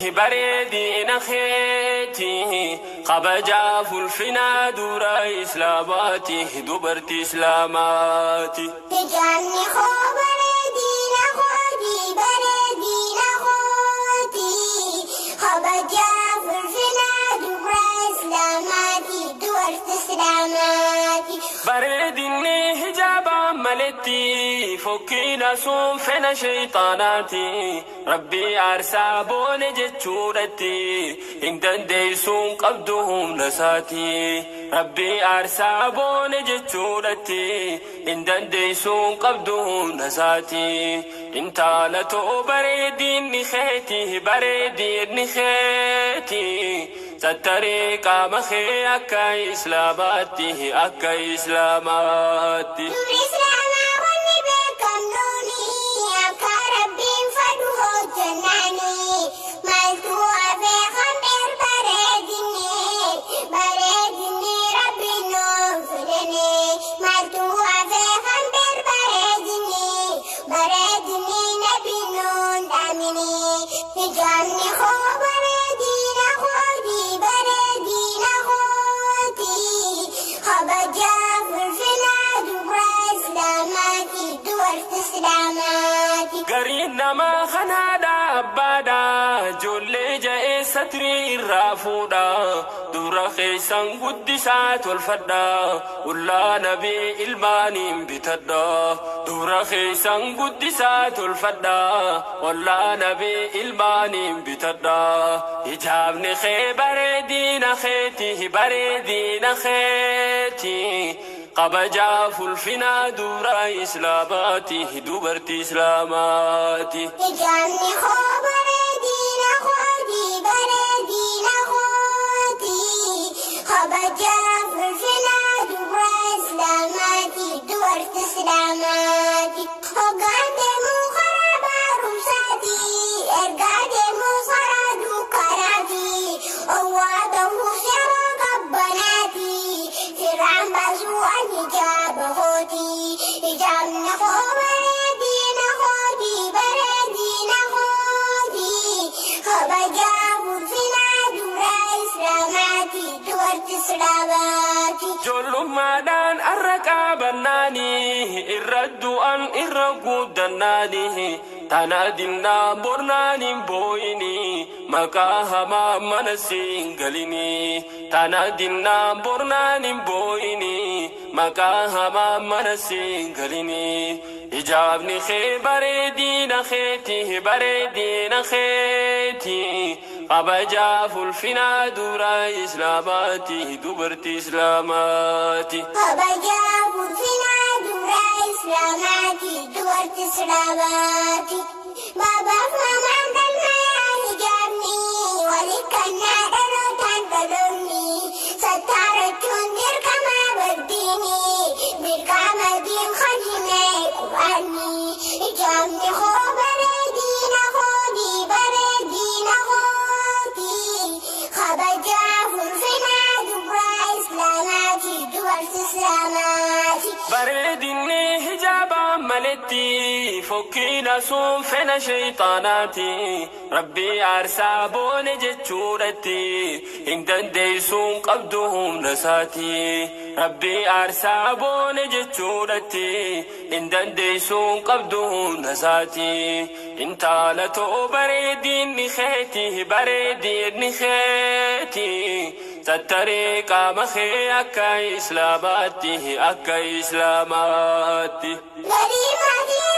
Bareedina keeti kabajaaf ulfinaa dura islaamaati dubartii islaamaati. Hijaabni koo bareedina kooti bareedina kooti kabajaaf ulfinaa dubra islaamaati dubartii islaamaati. Bareedinni hijaabaan maletti fokkiina sun fena shayxaanaati. Rabbii aarsaa boone jechuudhatti hin dandeessuun qabdu humna isaati. Rabbii aarsaa boone jechuudhatti hin dandeessuun qabdu humna isaati. Intala too bareedinni keeti bareedinni keeti. Sattaree qaama kee akka islaamaatti akka islaamaatti. Dubri islaamaa wanni beekamnuuni akka rabbiin fadhu hojjennaani maaltu hafee hambir bareedinni bareedinni rabbiin nuuf fidini maaltu hafee hambir bareedinni bareedinni nabiin nuun dhaamini hijaabni koo bareedina kooti bareedina kooti kabajaaf ulfinaa dubra islaamaati dubartii islaamaati. Gariin namaa kanaadha abbaadha ijoollee ja'ee satrii irraa fuudha dubra keessan guddisaa tolfadha ullaa nabii ilmaaniin bitadha dubra keessan guddisaa tolfadha ollaa nabii ilmaaniin bitadha hijaabni kee bareedina keeti bareedina keeti. Kabajaaf ulfinaa dubra islaamaati dubartii islaamaati. Hijaabni koo bareedina kooti bareedina kooti kabajaaf ulfinaa dubra islaamaati dubartii islaamaati. Hoggaan deemuu karaa barumsaati ergaa deemuu karaa dukkanaati owwaa ta'uuf yeroo qabbanaati firaan baasuu ani hijaaba kooti hijaabni koo bareedina kooti bareedina kooti kabajaaf ulfinaa dubra islaamaati dubartii islaamaati. Ijoollummaadhaan arra qaabannaanii irra du'an irra guddannaanii tana dinnaa bornaan hin boo'inii maqaa hamaa mana siin galinii tana dinnaa bornaan hin boo'inii maqaa hamaa mana siin galinii hijaabni kee bareedina keeti bareedina keeti kabajaaf ulfinaa dura islaamaati dubartii islaamaati. Kabajaaf ulfinaa dubra islaamaati dubartii islaamaati. Babaaf mamaan galmayaa hijaabni walikkannaa dhalootaan dhaloonni sattaarachuun dirqama baddiini dirqama diin kan hime qur'aanni hijaabni koo bareedina kooti bareedina kooti kabajaaf ulfinaa dubra islaamaati dubartii islaamaati. Bareedinni hijaabaan maletti fokkiina sun fena shayxaanaati. Rabbii aarsaa boone jechuudhatti hin dandeessuun qabdu humna isaati. Rabbii aarsaa boone jechuudhatti hin dandeessuun qabdu humna isaati. Intala too bareedinni keeti bareedinni keeti. Sattaree qaama kee akka islaamaatti akka islaamaatti. Gadi maatii